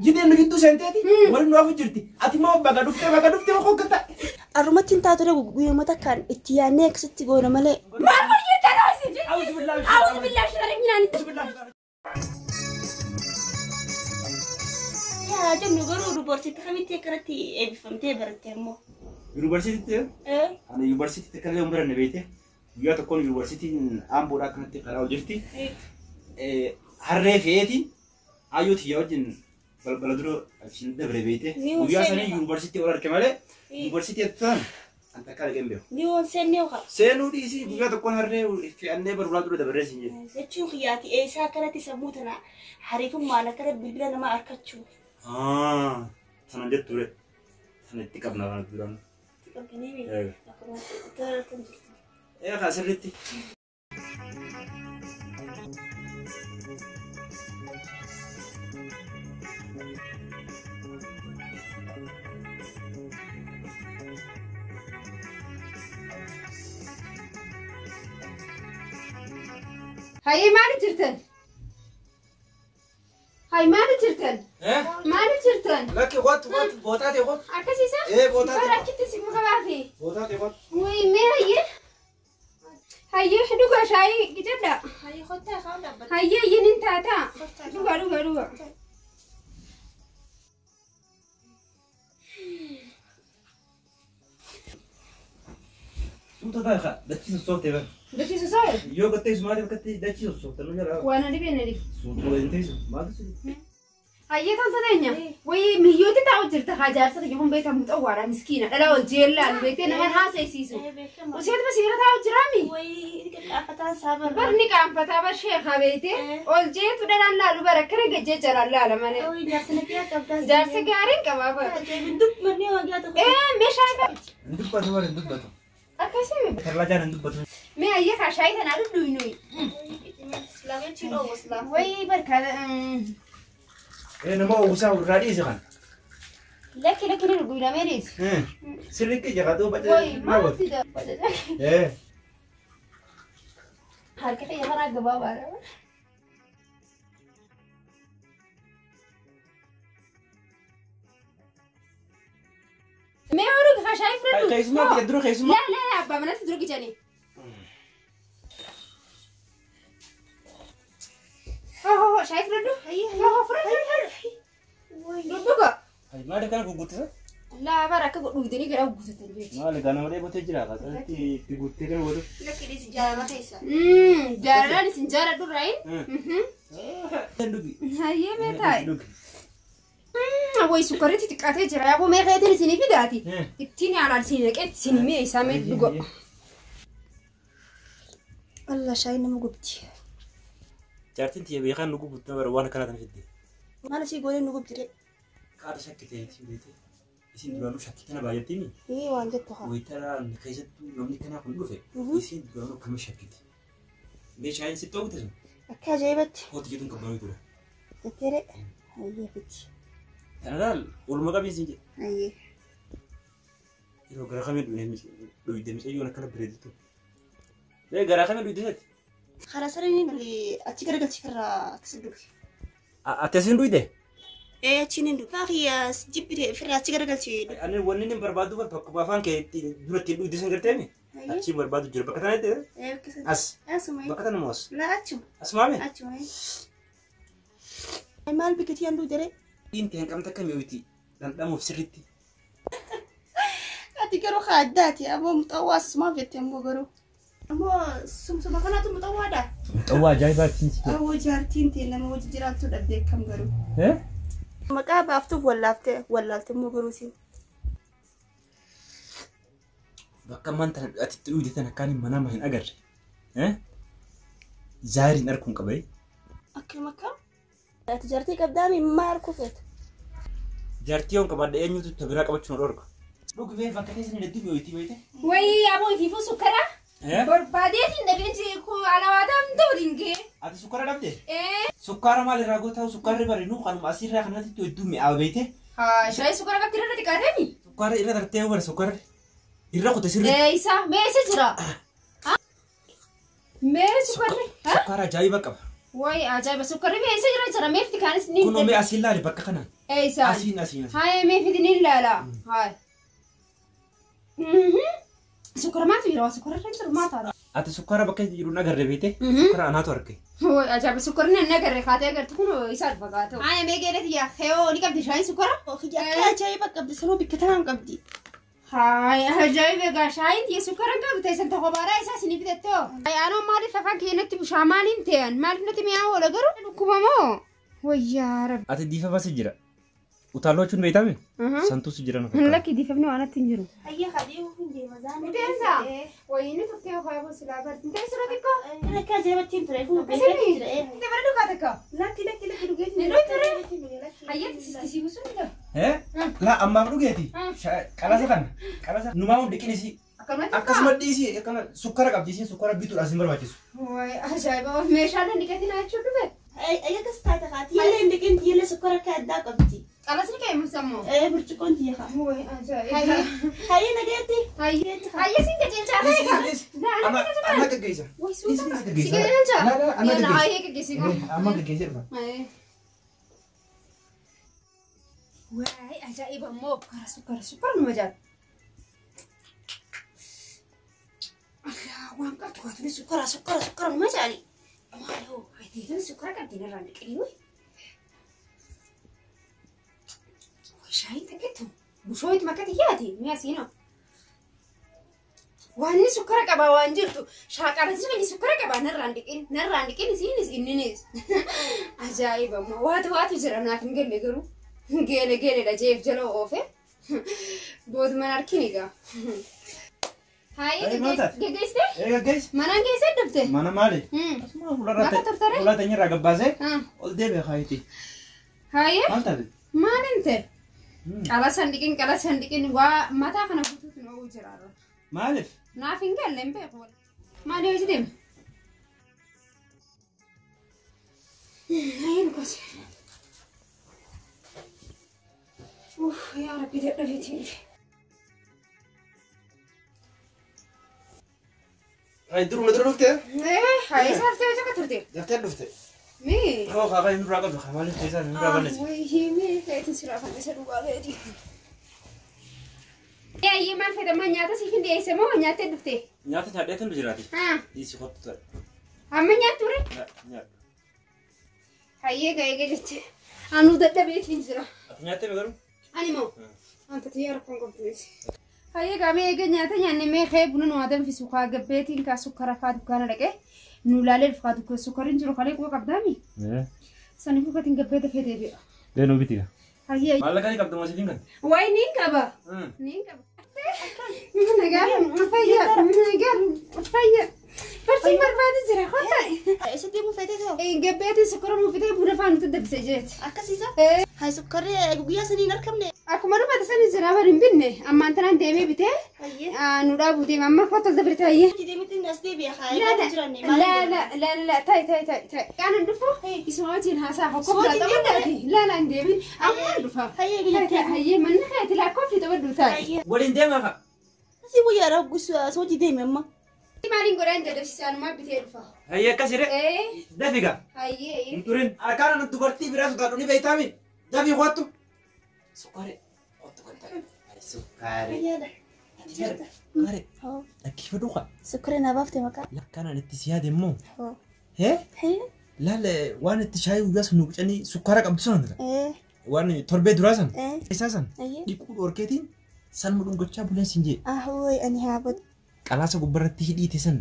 Jideen nu gidduu seenteeti warri nu hafu jirti. Ati immoo baga dhuftee baga dhuftee hoggata. Arrumatti hin taatu guyyuma takkaan itti yaadnee akkasitti goona malee. Maal hojjetan isin? Awuzu billaahi shitanii minaan. Yaa jennu garuu dubartiitti kamitti akkanatti eebbifamtee baratte ammoo. Yuunivarsiitiitti ani yuunivarsiitiitti akka illee hin baranne beekte guyyaa tokkoon yuunivarsiitiin Amboodhaa akkanatti karaa ol jirti. Harree fe'eetiin hayyuu tiyya wajjin balbala dura achiin dabre beekte guyyaa sanii yuunivarsiitii ol arge malee yuunivarsiitii turan an takka argee hin beeku. Ni woon seennee ho'a. Seenuu dhiisii guyyaa tokkoon harree fe'annee balbalaa dura dabarree siin jedhe. Jechuun kiyyaati eessaa akkanatti sammuu tana hariifummaan akkana bilbila namaa harkachuu. Sanan jettu sana itti qabna kana duraan. Qabdanii akkuma kan jirtu. Eegaa sirriitti. Hayyee maali jirtan? Hay maali jirtan? Maali jirtan? Lakki qotu qotu bootaa ta'e qotu. Akkasiisa? Ee bootaa ta'e. Bara achitti si muka baafe. Bootaa ta'e qotu. Wuyi mee hayyee? Hayyee dhugaa shaayii gijadha. Hayyee kottaa kaan dhaabbata. Hayyee hayyeen hin taataa. Dhugaa dhugaa dhugaa. Suuta taa'e kaa dachii sossoofte bara. Dachii sossoofte? Yoo gattee maaliif akkatti dachii sossoofte nu jalaa. Waan ani beekne dhiif. Suuta waliin teessu maaltu si. Hayyee tolta teenya. Wayii miyyooti taa'u jirta haa jaarsa kiyya kun beekamu xawwaadha miskiina dhala ol jeellaan beektee nama haasa'isiisu. Useetuma sibiila taa'u jiraami. Wayii qaanfataan isaa barra. Barni qaanfataa bar sheekaa beektee ol jeetu dhalaan laalu bara akkana gajjee jalaan laala malee. Wayii jaarsa nagaya qabdaa. Jaarsa gaariin qabaa bara. Dubbanni wagaa tokko. Ee meeshaa qaba. Hin dubbatu bara hin dubbatu. Akkasii. Tarlaajaan hin dubbatu. Mee hayyee kaa shaayii tanaa dhudhuuyi. Wayii barka. Nama uwwisaa irraa dhiise kana. Lakki lakki ni dhuguu namee dhiise. Sirriitti jaqatu baca. Wayii maaltu jira? Harka kiyya karaa gabaabaadha. Mee horuu kaa shaayii fudhadhu. Keessumaa kiyya dura keessumaa. Laa laa abbaa manatti dura kijanii. Hoo hoo shaayii fudhadhu. Hoo hoo fudhadhu. Dhugga. Maali kana gugguttisa? Laa bara akka dhugdanii gara guuttatan beekti. Maali kana malee botee jira kaasatti itti guuttee kana godhu. Lakki dhiisi jaalala keessa. Jaalalaan isin jaaladhu raayin. Dhugi. Hayyee mee taa'i. Dhugi. Wayi sukkaarritti xiqqaatee jira yaaboo mee keetiin isinii fidaati. Ittiin yaalaan isinii naqee isinii mee isaa mee dhuga. Allah shaayii nama gubdi. Jaartiin tiyya beekaan nu gubbu bara waan akkanaa tan fidde. Maal asii goonee nu gubdi ree? Qaada shakkiteeti beekte. Isin duraanuu shakkii tana baay'attiimi. Ee waan jettu haa. Wayitaraa keessattuu namni kanaa kun dhufe isin duraanuu akkama shakkiti. Mee shaayiin sitti oogte sun? Akka ajaa'ibatti. Hooti jedhuun qabbanuu ture. Jettee ree? Hayyee fiti. Kana laal walumaa qabiinsi jedhe. Hayyee. Yeroo gara kamii dhuyde mucayyoon akkana bareeddu. Mee garaa kamii dhuyde sati? Karaa sareen achi garagalchi irraa akkasi dhuge. Ati asiin dhuyde? Ee achiin hin dhuge. Faakiyya jibbite firraa achi garagalchi. Ani wanni inni barbaadu bakkuma afaan kee dura ittiin dhuyde san garteemi? Achiin barbaadu jira bakka tana itti? As. Asuma. Bakka tana moo as? Laa achuma. Asumaame? Achuma. Maal bikkitii handuu jedhee? Dhiinti hanqamta akkamii oyti dhandhamuuf sirriitti. Ati garuu haa addaati ammoo muxawwaa asumaaf jette ammoo garuu. Ammoo sumsuma kanaatu muxawwaadha. Muxawwaa ajaa'ibaati. Awwa jaartiin ta'e nama hojii jiraattu dhabdee akkam garuu. Maqaa baaftuuf wallaaftee wallaalte immoo garuu isin. Bakka ammaan tana ati itti dhuyde tana akkaan manama hin agarre. Zaariin arguun qabee. Akkam akkam? Ati jaartii qabdaami maal kufeet? Jaartii yoon qabaadhe eenyutu ta biraa qabachuu na dhorka. Dhugi bee bakka keessan hedduu mi'ooyti beekte. Wayii aboo ifiifuu sukkara? Barbaadeetiin dhabeen alawaataa hin waliin ga'e. Ati sukkara dhabde? Sukkaara maal irraa gootaa sukkaarri barinuu kanuma asirraa kanatti hedduu mi'aawa beekte. Haa shaayii sukkara qabdi irra xiqqaateemi? Sukkaara irra tartee bara sukkaarri. Irra kute sirri. Isa mee isa jira? Mee sukkaarri? Sukkaara ajaa'iba qaba. Wayi ajaa'iba sukkarri eessa jira jira meefti kaanis ni. Kunoo mee asiin laali bakka kanaan. Eessa? Asiin asiin asiin. Haye meefti ni ilaala. Haye. Sukkara maatu jira waa sukkara irra jiru maa taata? Ati sukkara bakka jiru hin agarre beekte? Sukkara anaatu arge. Wayi ajaa'iba sukkarri nan agarre kaatee agartu kun isaa dhufa gaata'u. Haye mee geedhati yaa heewoo ni qabdi shaayiin sukkara? Akka ajaa'iba qabdi sanuu bikka tanaan qabdi. Haye ajaa'iba egaa shaayiin tiyya sukkara hin qabdu teessan tokko baaraa isaa isinii fidattoo. Haye anoo maaliif afaan keenyatti bushaa maaliin ta'an maaliif natti mi'aa oola garuu dhukkuba moo? Wayyaa rabbi. Ati diifa basi jira. Utaaloo jechuun beektame? Santuus jira na fakkaata. Lakki diifamni waan natti hin jiru. Hayya kadhee ofuun deema zaana. Rifeensa? Wayii tuftee ofaa eeboo silaa barti. Intee sura xiqqoo? Akka ajaa'ibatti hin ture. Kun Isinii? jira. Intee bara dhugaa takka? Lakki lakki lakki dhugeetti. Hin dhugee Hayyatti si buusuun ni ta'a. Laa ammaaf dhugeeti. Qalasa kana. Qalasa numaa hundi dhiqinisi. Akkanumatti Akkasuma dhiisii akkana sukkara qabdi isiin sukkara bituudhaaf sin barbaachisu. Wayi ajaa'iba meeshaalee dhiqatina jechuun dhufe. Ayya akkas taate kaati. Yellee hin dhiqin yellee sukkara akka addaa qabdi. Qalasni kee musammoo. Burcuqqoon tiyya kaa. Wayi ajaa'iba. Hayya nageetti. Hayya siin qajeelchaa ta'e kaa. Amma gaggeessa. Wayi suuta. Dhiisii Si gaggeessa. qajeelchaa? Laa laa amma Yalla gaggeessa. hayyee gaggeessi kun. Amma gaggeessa dhufa. Wayi ajaa'iba immoo sukkara sukkara sukkara numa jaal. Allah waan qabdu kaatuni sukkara sukkara sukkara numa jaali. Maaloo hayyeetan sukkara qabdi narraan dhiqanii wayi. Wayi shaayiin takkettu bushooyit makkati yaati mi'a siinoo. Wanni sukkara qabaa waan jirtu shaaqala sirrii sukkara qabaa narraan dhiqin narraan dhiqin isiinis inninis. Ajaa'iba immoo waatu waatu jira naaf hin galle garuu geele geeledha jeef jala oofe booduman harkin egaa. Haayee Hayyee maal taate? geggeessite? Ee gaggeessa. Manaan geessee dhufte? Mana maali? Asuma fuularra Bakka turtare? fuula teenyarraa gabbaasee ol deebi'e kaayitii. Haayee Maal taate? maalin ta'e? Qala sandiqin qala sandiqin waa mataa kana guutuutu nu oolu jira. Maaliif? Naaf hin galle hin beeku. Maali hojii deema? Hayyee nu kooti. Uff yaa Rabbi dadhabeetiin dhufe. Hayi duruma dura dhufte? Hayyee saaftee hojii akka turte? Daftee dhufte. Mee? Hoo kaafaa hin duraa qabdu maaliif keessaa hin duraa banneeti? Wayii mee feetiin siraa fannisa dhugaa feeti. Hayyee maal fedhamaa nyaata siif hin dhiyeesse moo nyaattee dhufte? Nyaata nyaadheetu nu jiraati. Haa Dhiisii kottu ta'e. amma nyaattu ree? Nyaadhu. Hayyee ga'ee jette. Anuu dadhabeetiin jira. Ati nyaattee garuu? Ani moo? Anta xiyyaara kun qabdu. Hayyee gaamee eega nyaata nyaanne mee kee buna nu danfisu kaa gabbeetiin kaa sukkara faa dukkaana dhaqee nu laalee dhufaa dukkaana sukkarri hin jiru kalee quba qabdaami. Saniifuu gatiin gabbee dafee deebi'a. Leenuu biti. Hayyee. Maallaqa ni qabdu moo sitiin kan? Wayi niin qaba. Niin qaba. Nagaa fayyaa nagaa fayyaa. Barsiin barbaade jira kottaa. Isa deemuu feetee ta'u. Gabbeetiin sukkara nuu fitee buna faa nutti danfise jeeti. Akkasiisa. Hayi sukkarri guyyaa sanii hin argamne. Akkuma dhufate sani jira bari hin binne ammaan tanaan deemee bitee Hayyee. nu dhaabuu deema amma kottaa dabarte hayyee. Hojii deemitti as deebi'a haa La eegaa jiranne la la la la ta'i ta'i ta'i ta'i. Qaanan dhufu isuma wajjin haasaa hokkoo Isuma biraa wajjin taphadhaati. La la hin deemin ammaan dhufa. Hayyee Ta'i guyyaa ta'i hayyee manni keeti lakkoofti taphadhu ta'i. Waliin deemaa kaa. Asii guyyaa rakkoo hojii deeme amma. Maaliin godhaan dadhabsiisaanumaa bitee dhufa. Hayyee akkasii Ee Dafi gaa. hayyee. Hin turin. Harkaan ana dubartii biraa sodaadhu ni beektaami. Dafii kottu. Sukkaare. Kottu kan ta'e. Sukkaare. Fayyaadha. Sukkaare. Dhaggeeffadhu kaa. Sukkarri naa baafte maqaa. Lakkaanaan itti si yaade immoo. Hee? Hayyee. Laal waan itti shaayii guyyaa sun nu qicanii sukkaara qabdu sana jira. Waan torbee duraa sana. Isaa sana. Hayyee. Dhiquu dhorkeetiin san mudhungachaa buleen siin jee. Ah wayi ani haa badu. Qalaasa gubbarratti hidhiite san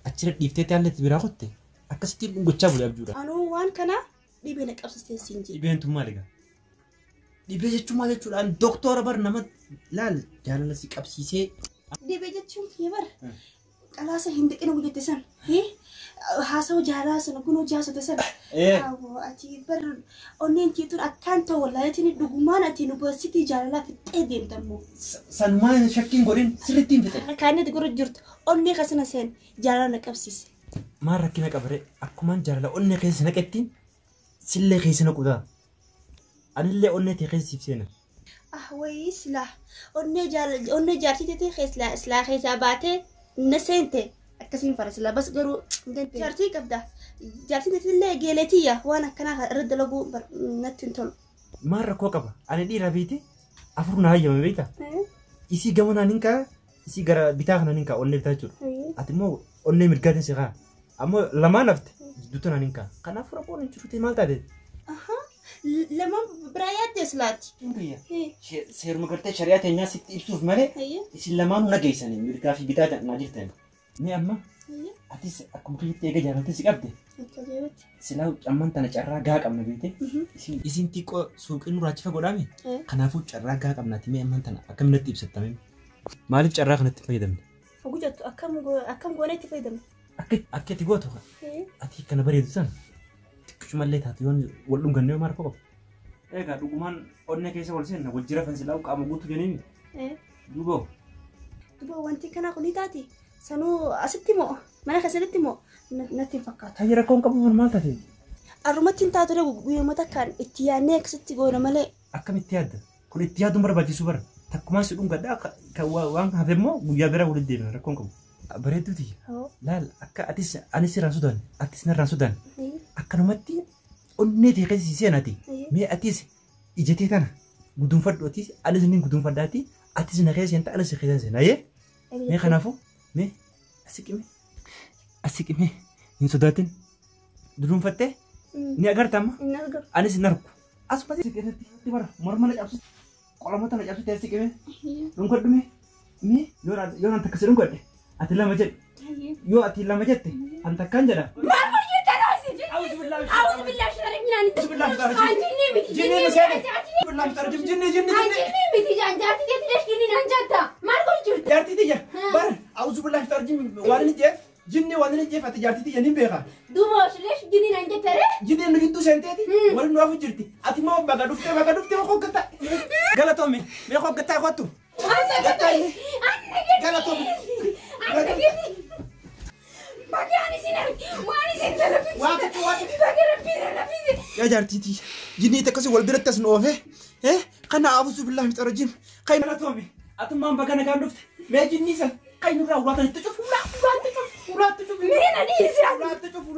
achirra dhiiftee taalletti biraa kotte akkasitti dhungachaa bulee abjuudha. Anuu waan kana dhibee na qabsiistee siin jedhe. Dhibeen tun maali egaa? Dhibee jechuun maal jechuudhaan doktora bar nama laal jaalala si qabsiisee. Dhibee jechuun kiyya bar qalaasa hin dhiqina guyyatte san. Haasawa jaalala sana kunoo jaasota sana. Awwa ati bar onneen tiituun akkaan ta'u wallaahi dhugumaan ati yuunivarsiitii jaalalaa fixxee deemtammoo. Sanumaan shakkiin godhin sirriitti hin fixe. Kan inni gurra jirtu onnee kasana seen jaalala na qabsiise. Maal rakkina qabare akkumaan jaalala onnee keessa naqettiin sillee keessa naqutaa. Anillee onnee tee keessa siif seena. Ah wayii silaa onnee jaartii teetee silaa keessaa baatee na seente. Akkasiin fara silaa bas garuu jaartii qabda. Jaartiin illee geeleetiyya waan akkanaa irra dalaguu natti hin tolu. Maal rakkoo qaba? Ani dhiira beekte afur na hayyame beekta? Isii gama naan hin kaa isii gara bitaa kanaan hin kaa onnee bitaa jechuudha. Ati immoo onnee mirgaatiin si kaa. Ammoo lamaan hafte jidduutti naan hin kaa. Kanaafuu rakkoon hin jiru maal taate? Lamaan biraa yaaddee silaati. Seeruma gartee shari'aa teenyaa sitti ibsuuf malee isin lamaanuu nageessanii mirgaa fi bitaa naa jirtan. Mee amma atis akkuma kiyyatti eega jaalaltee si qabde silaa amman tana carraa gaa qabna beekte isin xiqqoo suuqiin nurraa achi fagoo dhaame kanaafuu carraa gaa qabnaati mee amman tana akkamitti natti ibsattame maaliif carraa kanatti fayyadamne? Hojjettu akkam goonee itti fayyadamne? Akka itti gootu ati kana bareedu sana xiqqishumallee taatu yoon wal dhungannee maal rakkoo qabu? Egaa dhugumaan onnee keessa wal seenna wal jira fansilaa qaama guutuu jenneen duuba. Duuba wanti kanaa kun ni taati. Sanuu asitti moo mana keessatti moo natti hin fakkaatu. Taayii rakkoon qabu maal taate? Arrumatti hin taatu guyyooma takkaan itti yaadnee akkasitti goona malee. Akkamitti yaadda? Kun itti yaaduun barbaachisu bara. Takkumaan si dhungadhaa waan hafe immoo guyyaa biraa walitti deemna rakkoon qabu. Bareedduuti. Laal akka atis anis irraan sodaanne atis narraan sodaanne akkanumatti onnee ta'e keessa seenaati. Mee atis ijatee tana guduunfadhu atis anis ni guduunfadhaati atis na keessa seenta anis keessa seena yee. Mee kanaafuu mee asi qimee hin sodaatin duduunfattee ni agarta amma anis hin argu asuma keessatti bara morma na cabsu qolamota na cabsu teessi qimee dhungadhu mee mee yoo an takka si dhungadhe ati lama jedhe yoo ati lama jette an takkaan jedha. أعوذ بالله Jinni waan inni jeef ati jaartii tiyya ni beeka. Duuba leesh jinni naan jettere? Jinni nu gidduu seenteeti warri nu hafu jirti. Ati moo baga dhuftee hoggataa. Galatoomi mee hoggataa kottu. Galatoomi. Bakki ani isin arge waan isin dalagu. Bakki rabbi irra fiide. Yaa jaartii tiyya jinni takkasi wal biratti as nu oofe. Kana afuusu billaahi min rajim. Galatoomi atummaan baga nagaan dhufte mee jinni san kan nurraa ulaatan itti cufu ulaatti cufu. Mee na dhiisi. Ulaatti cufu.